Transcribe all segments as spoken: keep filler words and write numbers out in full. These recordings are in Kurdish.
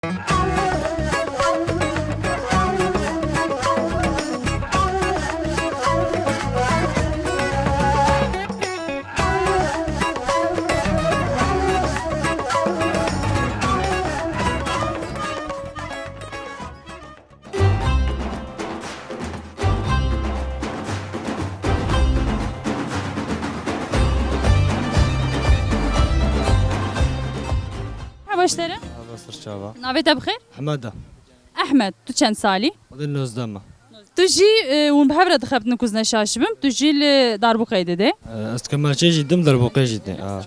Merhaba, baş derim. Merhaba, sir çava. Navê te bi xêr? Hemeda. Ehmed, tu çend salî? Xwedê nozdeh me. Tu jî, e, hûn bi hev re dixebtin ku ez neşaş bim, tu jî li Darbûqeyê didê? E, ez kemerçê jî dim, Darbûqê jî dê. Ha.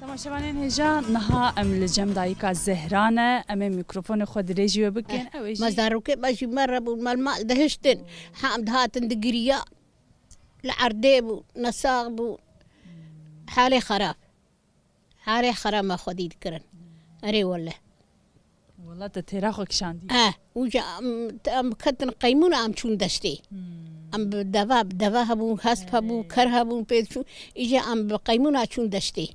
Temaşevanên hêja, niha em li cem dayika Zehra ne, em ê mîkrofonê xwe dirêjî wê bikin. Eh, ew ê jî me zarokê me jî me re bûn, me li mal dihiştin. Ha em dihatin digiriya. Li erdê bû, nesax bû. Halê xerab. Halê xerab me xwedî dikirin. Erê wele. Wela te têra xwe kişandî. Eh, û ji em, em ketin qeymûna em çûn deştê. Hmm. Em bi deva, bi deva hebûn, hesp hebû, ker hebûn, pê diçûn. Îje em bi qeymûna çûn deştê.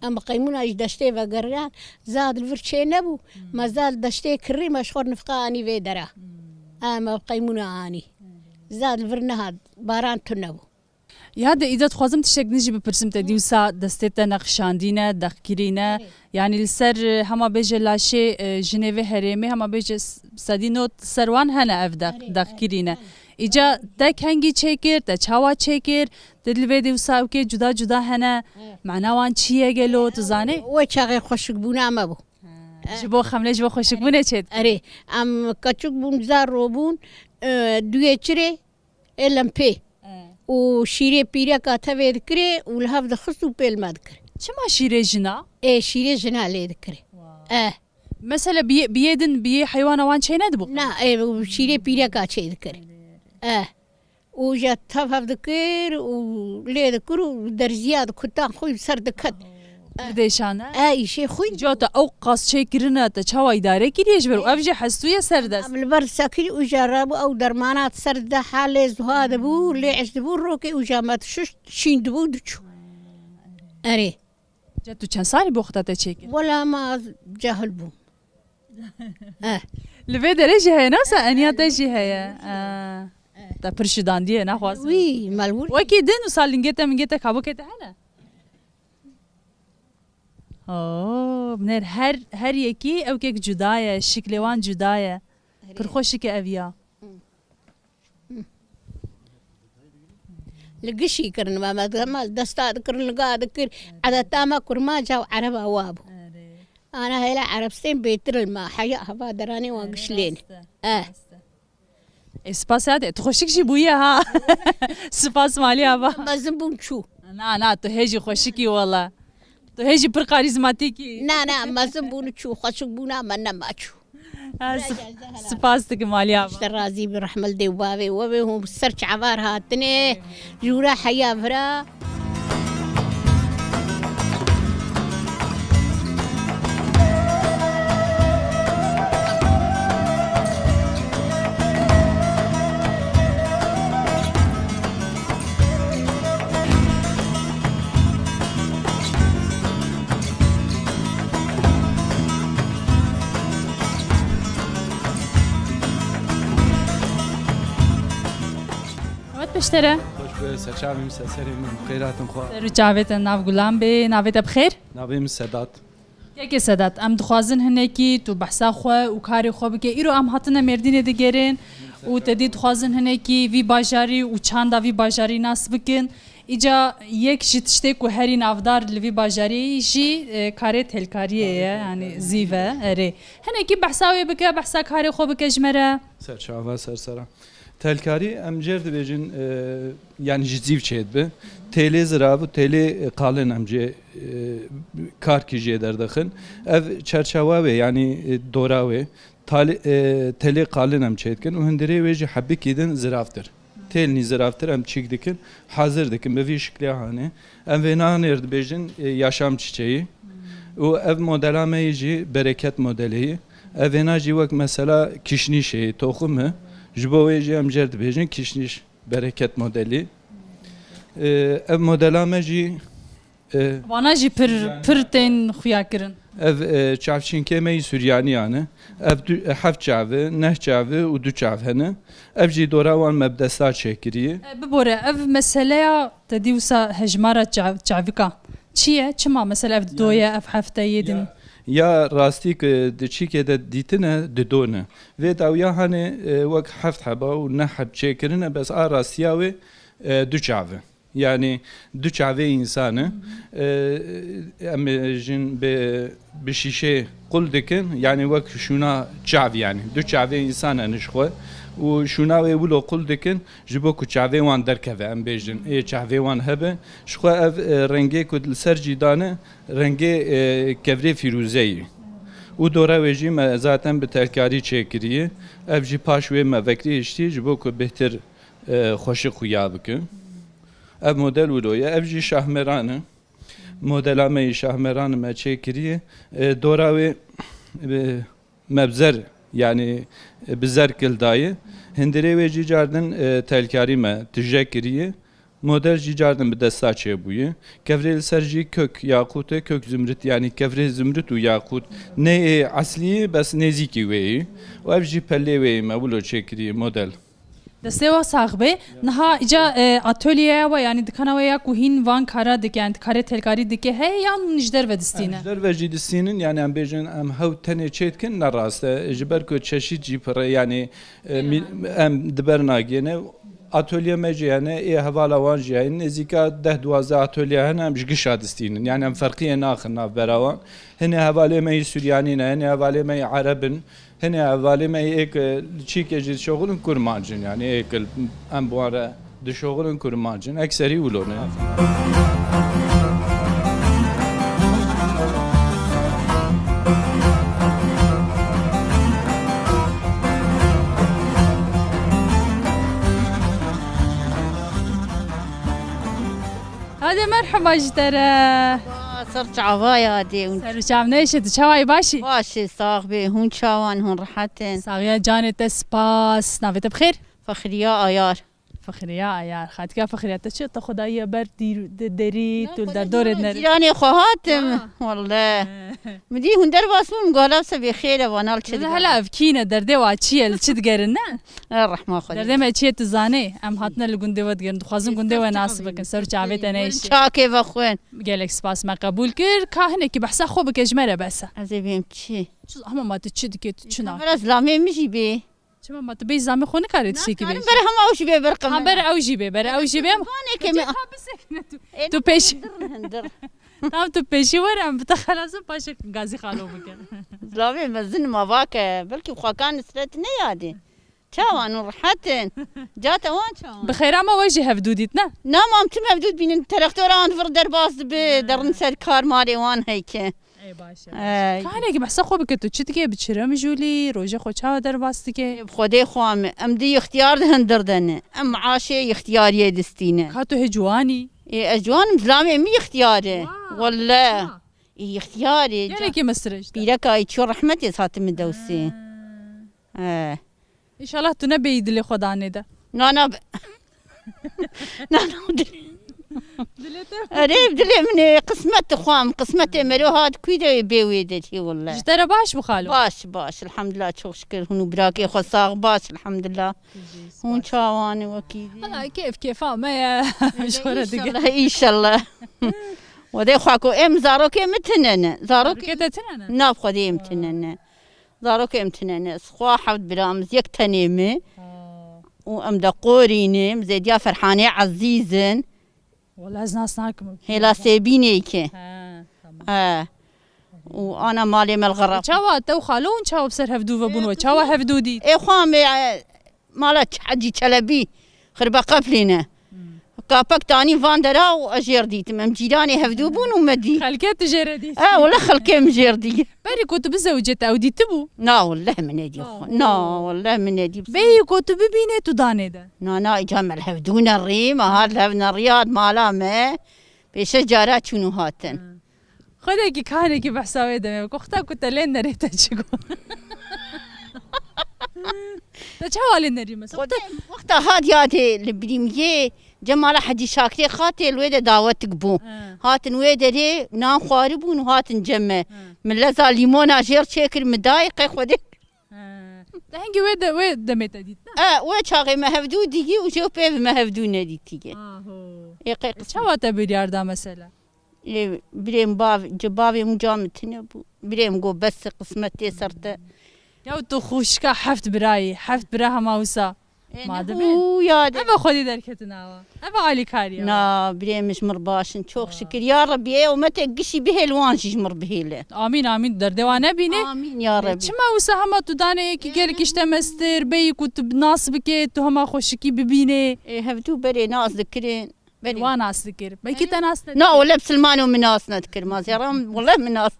Em bi qeymûna ji deştê vegeriyan, zad li vir çê nebû. Hmm. Me zad li deştê kirî, me ji xwe nifqa anî vê dera. Hmm. Em bi qeymûna anî. Hmm. Zad li vir nehat, baran tune bû. Ya de îca dixwazim tiştek din jî bipirsim te. Hı. Dîwsa destê te nexşandî ne, dexkirî ne. Erê. Yanî li ser, e, hema bêje laşê, e, jinê vê herêmê, hema bêje s-, sedî not ser wan hene ev dex-, erê, dexkirî ne. Erê. Îca te kengî çêkir, te çawa çêkir, te li vê dîwsa ewkê cuda cuda hene. Erê. Mana wan çi ye gelo, tu zanî? Wê çaxê xweşikbûna me bû. Ha. Ji bo xemlê, ji bo xweşikbûnê çêt. Erê, em keçik bûn, zar robûn, e, duyê çirê, ê lempê. E. Û şîrê pîreka tevê dikirê û li hev dixist û pê li me dikir. Çima şîrê jina? Ê, şîrê jina lê dikirê. Wow. E. Mesela biyê, biyê din, biyê heywana wan çê nedibû? Na, ê, û şîrê pîreka çê dikir. E. Û ja tev hev dikir û lê dikir û derziya dikutan xwe ser diket. Pir dêşan e. E, îşê xwe. Îca te ew qas çêkirine, te çawa îdare kiriye ji ber û ev jî hestûye ser dest? Em li ber sekirî û ja rabû ew dermana ser dide halê zuha dibû, lê iş dibû rokê û ja me dişuşt, şîn dibû diçû. Erê. Ca tu çend salî bû xwe te çêkir? Wela ma cahil bûm. Eh. Li vê derê jî heye, nasa eniya te jî heye. Eh. Te pir şidandiye, naxwazim. Wî, malwir. Wekî din û salingê te, mingê te, kabokê te hene? Oo, binêr her, her yekî ewkek cuda ye, şiklê wan cuda ye. Erê. Pir xweşik e ev ya. Hı. Li gişî kirin me, me dema li desta dikirin, li ga dikir. Edeta me kurmanca û ereba wa bû. Erê. Ana hêla Erebistên bêtir li me, heya heva deranê wan giş lên. Erê, rast e, eh, rast e. Ê, spas ya de, tu xweşik jî bûye ha. Spas malî hava. Mezin bûn çû. Na, na, tu hê jî xweşikî wela. Tu hê jî pir karîzmatîkî. Na, na, mezin bûn çû, xweşik bûna me nema çû. Ha, sp-, spas dikim, Aliya. Te razî bi, rehmil dê û bavê we be, hûn ser çavar hatine, jûra heya vira. Ji te re. Xweş be, serçavê min, ser serê min, bi xêr hatin xwe. Ser û çavê te, nav gulan bê, navê te bi xêr? Navê min Sedat. Kekê Sedat, em dixwazin hinekî tu behsa xwe û karê xwe bike. Îro em hatine Mêrdînê digerin û te dî dixwazin hinekî vî bajarî û çanda vî bajarî nas bikin. Îca yek ji tiştê ku herî navdar li vî bajarî jî, e, karê telkariyê ye, yanî zîv e, erê. Hinekî behsa wê bike, behsa karê xwe bike ji me re. Serçava, sersera. Telkarî em jêr dibêjin, e, yanî ji zîv çêdibe. Têlê zirav û têlê, e, qalin em jê, e, karkî jê derdixin. Ev çerçewa wê, yanî, e, dora wê. Talê-, e, telê qalin em çêdikin û hundirê wê jî hebikî din ziravtir. Têlnî ziravtir em çîk dikin, hazir dikin, bi vî şiklê hanê. Em vê nanêr dibêjin, e, yaşam çiçeği. Û ev modela me yê jî bereket modelê ye. Ev vêna jî wek mesela kişnîşê ye, toxum e. Ji bo wê jî em jêr dibêjin kişnîş, bereket modelî. E, ev modela me jî, e, Vana jî pir, pir tên xuya kirin. Ev, e, çavçînkê me yî Suryaniyan e. Ev du, e, heft çav e, neh çav e û du çav hene. Ev jî dora wan me bi desta çêkiriye. E, bibore, ev meseleya te dî wisa hejmara çav-, çavika çi ye? Çima mesela ev dido ye, ev hefte yê din? Ya, ya rastî ku di çîkê de dîtine, dido ne. Vê dawiya hanê, e, wek heft heba û neh heb çêkirine, bes a rastiya wê, e, du çav e. Yanî du çavê însan e. E, em ê jin bi, bi şîşê qul dikin, yanî wek şûna çav, yanî du çavê însan e ji xwe û şûna wê wilo qul dikin, ji bo ku çavê wan derkeve, em bêjin, ê çavê wan hebe. Ji xwe ev, e, rengê ku li ser jî dane, rengê, e, kevrê fîrûzeyî. Û dora wê jî me zaten bi telkarî çêkiriye. Ev jî paş wê me vekirî hiştî, ji bo ku bêhtir, e, xweşik xuya bike. Ev model wilo ye. Ev jî şahmeran e. Modela me yî şahmeran me çêkiriye. E, dora wê, e, me bi zer, yanî, e, bi zer kil daye. Hindirê wê jî cardin, e, telkarî me tije kiriye. Model jî cardin bi desta çêbûye. Kevrê li ser jî kök yaqût e, kök zimrit, yanî kevrê zimrit û yaqût. Ne ê eslî ye, bes nêzîkî wê ye. Û ev jî pelê wê ye me wilo çêkiriye model. Destê we sax be. Niha îca, e, atölyeya we, yanî dikana we ya ku hîn van kara dike, yanî karê telkarî dike heye yan ji derve distîne? Em ji derve jî distînin, yanî em bêjin em hew tenê çê dikin, ne rast e. Ji ber ku çeşît jî pir e, yanî, e, mî-, em di ber nagihêne. Atölye me jî hene, ê hevala wan jî hene. Nêzîka deh duwazdeh atölye hene, em ji gişa distînin. Yanî em ferqiyê naxin navbera wan. Hinê hevalê me yî Suryanî ne, hinê hevalê me yî Ereb in. Hinê hevalê me yê êk, e, li çîkê jî dişoxilin, kurmanc in, yanî êk em bi wan re dişoxilin, kurmanc in. Ekserî wilo ne. Hadi merhaba ji te re. Ser çava ya dê hûn. Ser û çav neşe, tu çawa yî, baş î? Baş e, sax bê. Hûn çawan, hûn rehet in? Saxiya canê te, spas. Navê te bi xêr? Fexriya Ayar. Fexriya Ayar. Xatika Fexriya, te çi, te xwe dayiye ber dîr-, de-, derî, tu li derdorê nerî? Cîranê xwe hatim. Welle. Min dî hûn derbas bûn, min got, "Hala se bê xêr e, vana li çi dibe?" Hela ev kî ne, derdê wa çi ye, li çi digerin, ne? E, rehma Xwedê. Derdê me çi ye, tu zanî? Em hatine li gundê we digerin, dixwazin gundê we nas bikin, ser çavê te neyşî. Çakê vexwin. Gelek spas me qebûl kir. Ka hinekî behsa xwe bike, ji me re bes e. Ez ê bêm çi? Çi, hema ma tu çi dikê, tu çi nakî? Bera zilamê min jî bê. Çima ma tu bê zilamê xwe nikarî tiştekî bê? Bera hema ew jî bê ber qime. Ha, ber ew jî bê, ber ew jî bê. Vanê ke me. Ka bisekine tu. Tu pêşî. Tam tu pêşî were, em bi te xelasin, paşê gazî xalo bikin. Zilamê mezin ma vake, belkî xwekan nisret neyadê. Çawan û rehet in. Cate wan çawan. Bi xêra me we jî hevdû dît, ne? Na mam, çi mevdû dibînin? Terektora wan vir derbas dibe, derin ser kar, malê wan heyke. Ey, baş e. Ey. Ka hinekî behsa xwe bike, tu çi dike? Bi çi re mijûlî, rojê xwe çawa derbas dike? Bi Xwedê xwe em, em di ixtiyar di hindir de ne. Em meaşê ixtiyariyê distîne. Ka tu hê ciwan î? Ê, ez ciwan im, zilamê min ixtiyar e. Wa. Welle. Çima? Ê, ixtiyar e. Gelekî min sirêj de. Pîreka yî çû rehmetê, ez hatime dewsê. Ha. He. Înşallah tu ne bêyî dilê xwe danê de. Na, na. Na, na, dilê. Dilê te xweş. Erê, dilê min ê, qismet dixwam, qismetê mero hat, kû de bê wê derê, welle. Ji te re baş bû xalo? Baş, baş, elhamdulillah, çok şükür, hûn û birakê xwe sax baş, elhamdulillah. Hûn çawan e wekî dî? Valla kêf kêfa me ye. Ji xwe re digel. Înşallah, înşallah. Wedê xwe ku em zarokê min tine ne. Zarokê Zarokê te tine ne? Nav xwedê em tine ne. Zarokê em tine ne. Xwe heft bira em, yek tenê me. Ha. Û em de qorî ne. Em zêdiya Ferhanê Ezîz in. Wala ez nas nakim. Hêla Sêbînê ke. Ha, tamam. He. Û ana malê me li Xerab. Çawa te û xalo hûn çawa bi ser hevdû ve bûn we? Çawa hevdû dît? Ê xwe me, e, mala Ç-, Hecî Çelebî, Xirbe Qeflê ne. Hmm. Kapek tanî van dera û ez jêr dîtim. Em cîranê hevdû bûn û me dî. Xelkê tu jê re dît? E, wele xelkê min jêr dî. Berî ku tu bizewicê te ew dîtibû? Na, welleh min nedî xwe. Aho. Na, welleh min nedî. Bêyî ku tu bibînê tu danê de? Na, na, îca me li hevdû nerî, me hat li hev nerî, hat mala me. Pêşe cara çûn û hatin. Hmm. Xwedekî karekî behsa wê demê bike. Wexta ku te lê nerê te çi got? Te çawa lê nerî mesela? Xwedê wexta hat yadê li birîmgê Cemala Hecî Şakirê xatê li wê de dawetik bû. He. Hatin wê derê nan xwaribûn û hatin cem me. He. Min leza lîmona jêr çêkir min dayê qey Xwedê. He. Te hingî wê de, wê demê te dît, ne? E, wê çaxê me hevdû dîgî û jê pê me hevdû nedîtîgî. Aho. Ê qey E, qismet. Çawa te biryar da mesela? Ê, birêm bav-, ci bavê min ca min tine bû. Birêm got, bes e, qismet tê ser te. Ya tu xwişka heft birayî, heft bira hema wisa. Ê, ma ne dibê? Hû ya de. Eve xwedî derketin awa. Eve alîkarî ya. Na, birêm ji mir baş in, çok şükür. Ya Rebî, ê umetê gişî bihêl, wan jî ji mir bihêle. Amîn, amîn, derdê wan nebîne. Amîn ya Rebî. Çima wisa hema tu danê yekî gelek işte mestir, beyî ku tu nas bike, tu hema xweşikî bibîne. Ê, hevdû berê nas dikirin. Belê. Wan nas dikir. Belkî te nas nedikir. Na, wele bi Silmano min nas nedikir. Ma zêram, wele min nas.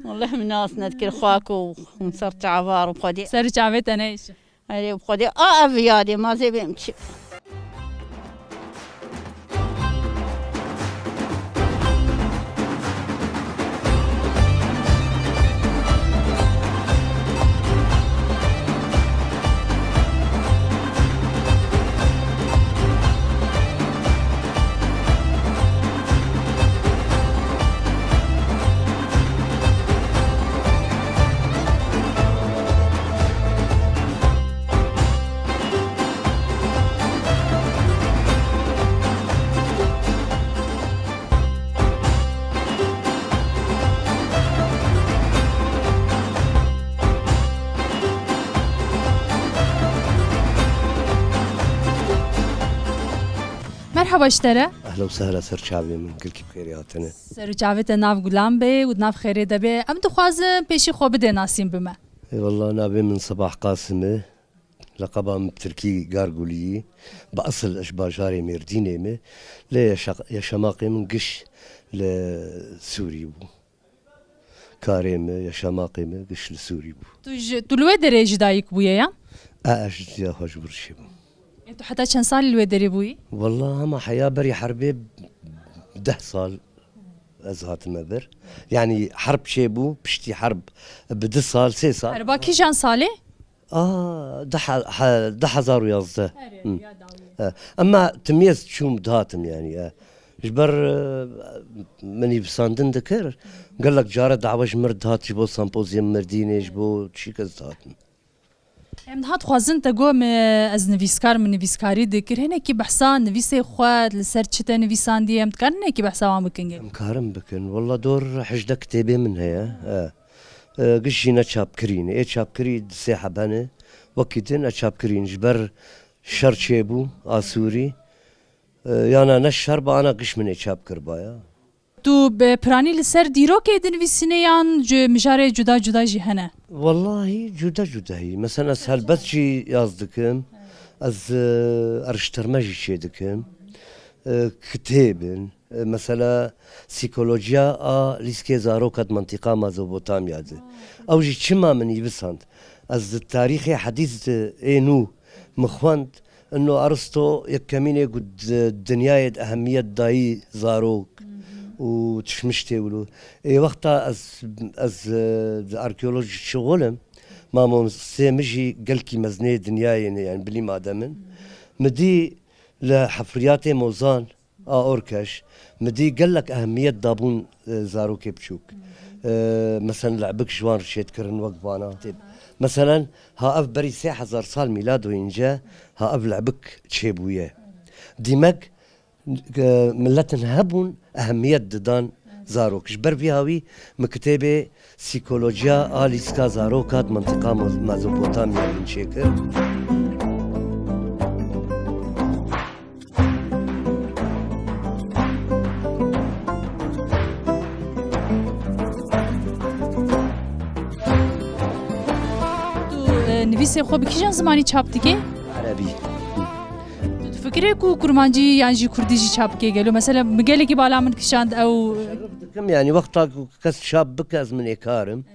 Wele min nas nedikir. Xwako, hûn ser çava û xwedê. Ser çavê te neyşe. Erê, xwedê. A, ev yadê, ma zê bêm çi. Merhaba ji te re. Ehla û sehla, ser çavê min, gelkî bi xêrê hatine. Ser û çavê te nav gulan be û di nav xêrê de be. Em dixwazin pêşî xwe bidê nasîn bi me. Ê, wallah, navê min Sebah Qasim e. Leqeba min bi tirkî Gargulî ye. Bi esil ez ji bajarê Mêrdînê me. Lê yaşa-, yaşamaqê min giş li Sûrî bû. Karê min, yaşamaqê min giş li Sûrî bû. Tu ji, tu li wê derê ji dayik bûye ya? E, ez ji diya xwe ji vir çêbûm. Ê, tu heta çend salî li wê derê bûyî? Wallah, hema heya berî herbê deh sal ez hatime vir. Yanî herb çêbû, piştî herb bi du sal, sê sal. Herba kîjan salê? A, du he-, he-, du hezar û yazdeh. Erê, hmm, ya dawî. E, ema timiyez çûm dihatim, yanî, e. Ji ber, e, min nivîsandin dikir, gelek care dawe ji mir dihat, ji bo sempozyum Mêrdînê, ji bo çi kes dihatin. Em dihat xwazin te got, me, ez nivîskar, min nivîskarî dikir. Hinekî behsa nivîsê xwe, li ser çi te nivîsandiye, em dikarin hinekî behsa wan bikin? Em karin bikin. Walla dor hejdeh kitêbê min heye. E. E, giş jî ne çapkirî ne. Ê çapkirî di sê hebe ne. Wekî din ne çapkirî ne. Ji ber şer çêbû, Asûrî. E, yana ne şer ba, ana giş min ê çap kiriba ya. Tu bi piranî li ser dîrokê dinivîsîne yan ji mijarê cuda cuda jî hene? Wallahî cuda cuda yî. Mesela ez helbet jî yaz dikim. Ez, e, eriştirme jî çê dikim. E, kitêb in. E, mesela psîkolojiya a lîskê zaroka di mintîqa Mezopotamya de. Ew jî çima min nivîsand? Ez di tarîxê hedîs de ê nû min xwend, ino Aristo yekemîn ê ku di dinyayê de ehemiyet dayî zarok û tişmiştê wilo. Ê wexta ez, ez, e, di arkeolojî şixul im, mamostê min jî gelkî mezinê dinyayê ne, yani bilîm adem in. Min dî Li hefriyatê Mozan a Orkeş, min dî gelek ehemiyet dabûn, e, zarokê biçûk. E, meselen, le'bik ji wan re çêdikirin wek vana. Meselen, ha ev berî sê hezar sal mîlado înce, ha ev le'bik çêbûye. Dîmek, e, miletin hebûn ehemiyet didan zarok. Ji ber vî hawî min kitêbê Psîkolojiya a lîska zaroka di mintiqa Mo-, Mezopotamya min çêkir. Tu, e, nivîsê xwe bi kîjan zimanî çap dikê? Erebî. Tu difikirî ku kurmancî yan jî kurdî jî çap bikê gelo? Mesela, min gelekî bala min kişand ew. Şeref dikim, yani, wexta ku kes çap bike, ez minêkar im.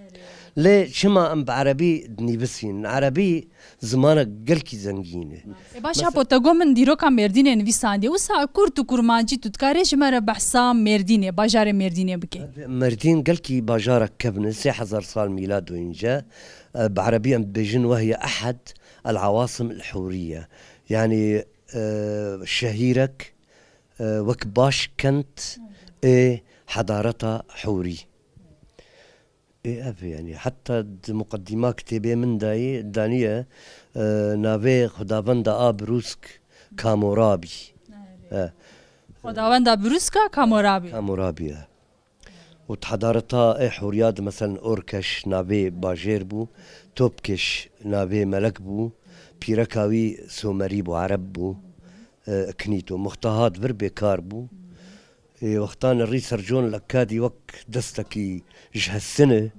Lê çima em bi erebî dinivîsîn? Erebî zimanek gelkî zengîn e. E, baş, Apo, te got min dîroka Mêrdînê nivîsandiye. Wisa kurd û kurmancî tu dikarê ji me re behsa Mêrdînê, bajarê Mêrdînê bikê? Mêrdîn gelkî bajarek kevn e, sê hezar sal mîlado înce. E, bi erebî em dibêjin وهي أحد العواصم الحورية. Yani, e, şehîrek, e, wek başkent ê hedareta Hûrî. Ê, ev, yani, heta di muqeddîma kitêbê min dayî, daniye, e, navê Xwedavenda a Brûsk Kamorabî. E. Xwedawenda Brûska Kamorabî. Kamorabî, e. Û di hedareta ê Hûriya de, meselen, Orkeş navê bajêr bû, Topkeş navê melek bû, pîreka wî Somerî bû, Ereb bû, e, Iknîto. Muxtahat vir bêkar bû. Ê, wextan rî sercon li Akkadî wek destekî ji hestin e.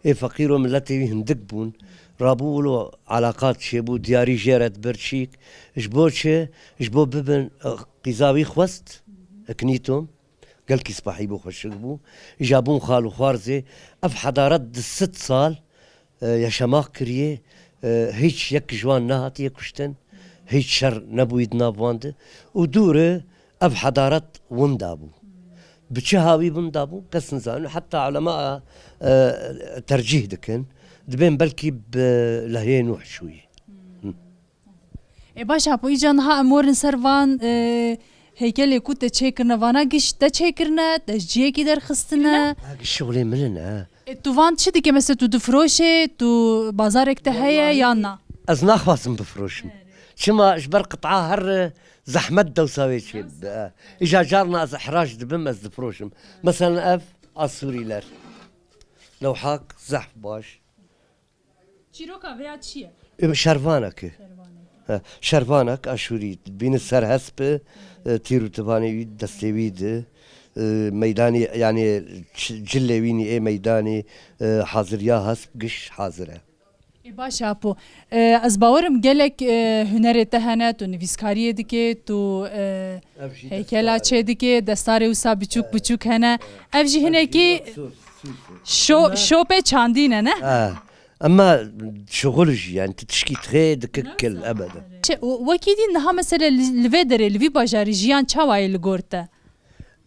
Ê, feqîr û miletê wî hindik bûn. Rabû wilo elaqat çêbû, diyarî jê re dibir çîk. Ji bo çi? Ji bo bibin, e, qîza wî xwest, Iknîto. Gelkî spahî bû, xweşik bû. Îja bûn xal û xwarzê. Ev hedaret di sed sal, e, yaşamak kiriye. E, hiç yek ji wan nehatiye kuştin. Hiç şer nebûyî di nav wan de. Û dûre ev hedaret winda bû. Bi çi hawî winda bû? Kes nizane. Heta ulema, e, tercîh dikin. Dibên belkî bi lehiyê Nûh çûyî. Hı. Ê, baş, Apo, îca niha em werin ser van, e, heykelê ku te çêkirine, vana giş te çêkirine, te ji ciyekî derxistine? Ha, giş şixulê min in, ha. Ê, tu van çi dike? Mesela tu difiroşê, tu bazarek te heye yan na? Ez naxwazim bifiroşim. Çima? Ji ber qit'a her, e, zehmet dewsa wê çê dibe, ha. Îja carna ez ihrac dibim, ez difiroşim. Mesela ev Asûrîler. Lewhak zehf baş. Çîroka vêya çi ye? E, şervanek e. Şervanek. He, şervanek aşûrî. Dibîne ser hesp e, e, tîr û tivanê wî destê wî de. E, meydanê, yani, ç-, cilê wî nî ê meydanê, e, haziriya hesp, giş hazir e. Ê, baş, Apo. E, ez bawerim gelek, e, hunerê te hene, tu nivîskariyê dikê, tu, e, heykela çê dikê, destarê wisa biçûk biçûk hene. Ev jî hinekî şo-, şopê çandî ne, ne? Ha. Ema şixul jî, yani, tu tişkî dixê dike kil ebede. Çi, wekî dî niha mesele li, li vê derê, li vî bajarî jiyan çawa ye li gor te?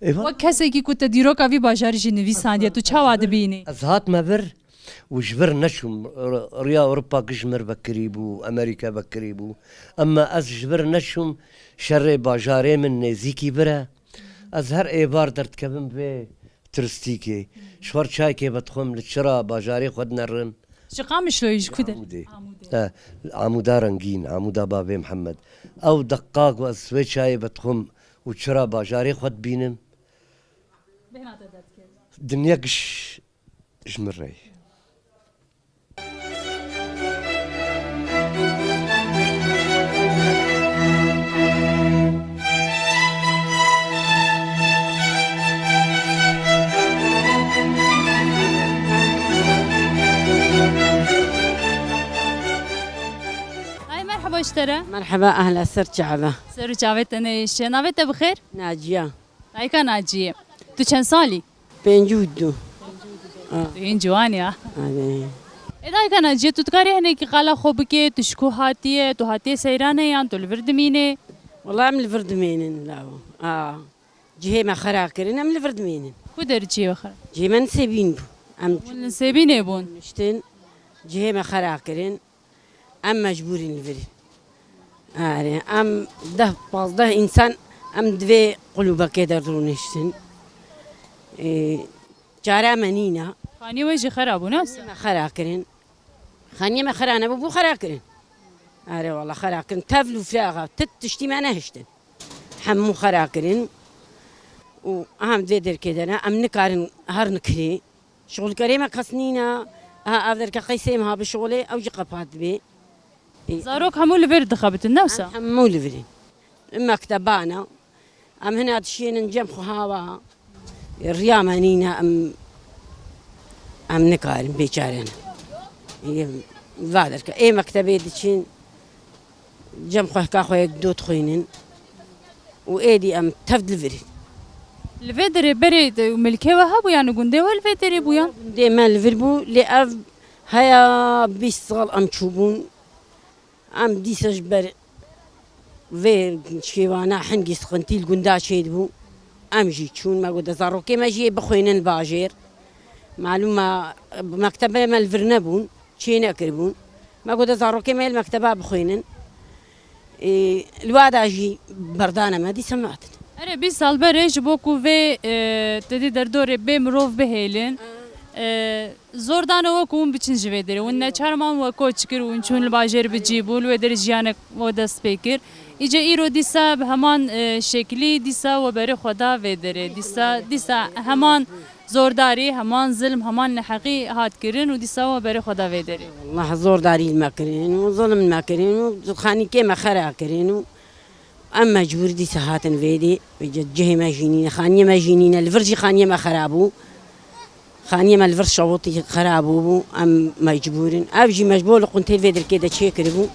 Wek kesekî ku te dîroka vî bajarî jî nivîsandiye, tu çawa dibînî? Ez hatime vir û ji vir neçûm, r-, riya Ewropa giş mir vekirî bû, Amerîka vekirî bû. Ema ez ji vir neçûm, şerê bajarê min nêzîkî vir e. Ez her êvar derdikevim vê turistîkê. Ji xwe çayekê vedixwim, li çira bajarê xwe dinerim. Ji Qamişloyê ji ku der? Amûdê. Amûdê. He, Amûda rengîn, Amûda Bavê Mihemed. Ew deqa ku ez wê çayê vedixwim û çira bajarê xwe dibînim. Bêhna te derdikeve. Dinya giş ji min re ye. Ay, merheba ji te re. Merheba, ehla ser çava. Ser û çavê te neyêşe. Navê te bi xêr? Naciya. Dayika Naciyê. Tu çend salî? Pêncî û du. Tu hîn ciwan ya. Erê. Ê, dayika Naciyê, tu dikarî hinekî qala xwe bikê, tu ji ku hatiye, tu hatiye seyranê yan tu li vir dimînê? Wela em li vir dimînin lawo. A, cihê me xera kirin, em li vir dimînin. Ku der cihê we xera? Cihê me Nisêbîn bû. Em Hûn Nisêbînê bûn? Niştin, cihê me xera kirin. Em mecbûr in li vir in. Erê, em deh pazdeh însan em di vê qulûbekê de rûniştin. Ê, çare me nîne. Xaniyê we jî xera bû, ne wisa? Me xera kirin. Xaniyê me xera nebû, bû xera kirin. Erê wala xera kirin. Tevl û firaxa, ti tiştî me nehiştin. Hemû xera kirin. Û em di vê derkê de ne, em nikarin her nikirê. Şixulkerê me kes nîne. Ha, ev derke qey sê meha bi şixulê, ew jî qepat dibê. Ê, zarok hemû li vir dixebitin, ne wisa? Em hemû li virîn. Em mekteba ne. Em hina dişiyênin cem xwe hawa. Ê, riya me nîne, em, em nikarin, bêçare ne. Ê, va derke. Ê mektebê diçin, cem xwe heka xwe yek do dixwînin. Û êdî em tev li vir in. Li vê derê berê de milkê we hebû, yanî gundê we li vê derê bû yan? Gundê me li vir bû, lê ev heya bîst sal em çûbûn. Em dîsa ji ber vê şêwana hingî sixintî li gunda çêdibû. Em jî çûn, me got, de zarokê me jî yê bixwînin bajêr. Malûm me, mektebê me li vir nebûn, çê nekiribûn. Me got, de zarokê me yê li mekteba bixwînin. Ê, li wada jî berdane me, dîsa me hatin. Erê, bîst sal berê ji bo ku vê, e, te dî derdorê bê mirov bihêlin, e, zor dane we ku hûn biçin ji vê derê. Hûn neçar man we koç kir, hûn çûn li bajêr bi cî bû, li wê derê jiyanek we dest pê kir. Îce îro dîsa bi heman, e, şeklî dîsa we berê xwe da vê derê. Dîsa, dîsa heman zordarî, heman zilm, heman neheqî hat kirin û dîsa we berê xwe da vê derê. Welleh zordarî li me kirin û zilm li me kirin û xanîkê me xera kirin û em mecbûr dîsa hatin vê dê. Vêce cihê me jî nîne, xaniyê me jî nîne, li vir jî xaniyê me xera bû. Xaniyê me li vir şewitî xera bûbû, em mecbûr in. Ev jî mecbûr li quntê vê dirkê de çêkiribû.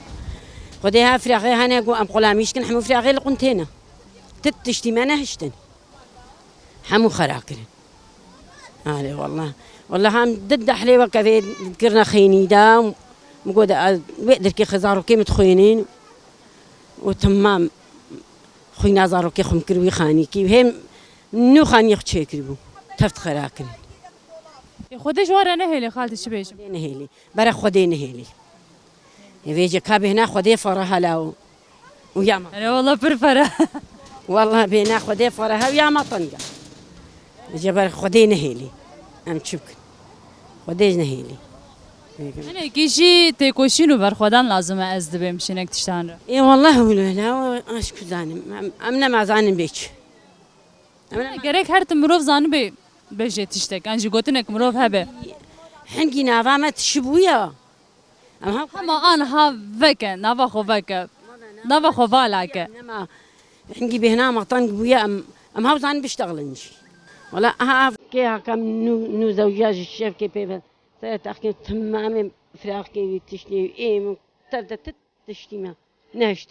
Xwedê ha firaxê hene ku em xulamîş kin, hemû firaxê li quntê ne. Ti tiştî me nehiştin. Hemû xera kirin. Erê wallah. Wallah em di dehlê weke vê kirine xênî de. Min got, "Ez wê dirkê xwe zarokê min dixwînin." Û temam xwîna zarokê xwe min kir wî xanîkî. Hêm nû xaniyê xwe çêkiribû. Teft xera kirin. Ê, Xwedê ji we re nehêlê, xaltî çi bêjim? Xwedê nehêlî. Bere Xwedê nehêlî. Ê, vêce ka bêhna Xwedê fere hela û, û ya me. Erê, wala pir fere. Wala bêhna Xwedê fere hev ya me tenga. Vêce ber Xwedê nehêlî. Em çi bikin? Xwedê ji nehêlî. Hinekî jî têkoşîn û berxwedan lazim e, ez dibêm şinek tiştan re. Ê, wala hûn öyle, o aşk zanim. Em, em nema zanin bê çi. Em nema Gerek her tim mirov zanibê bêje tiştek. An jî gotinek mirov hebe. Hingî nava me tişi bûya. Em ha Hema an ha veke, nava xwe veke. Nava xwe vala ke. Nema hingî bêhna me teng bûye, em, em ha zanin biştexlin jî. Wala aha kê hakem nû, nû zewciya ji şevkê pê ve. Seret axkê temamê firaxkê wî tiştê wî êm tev de tit tiştî me. Nehişt.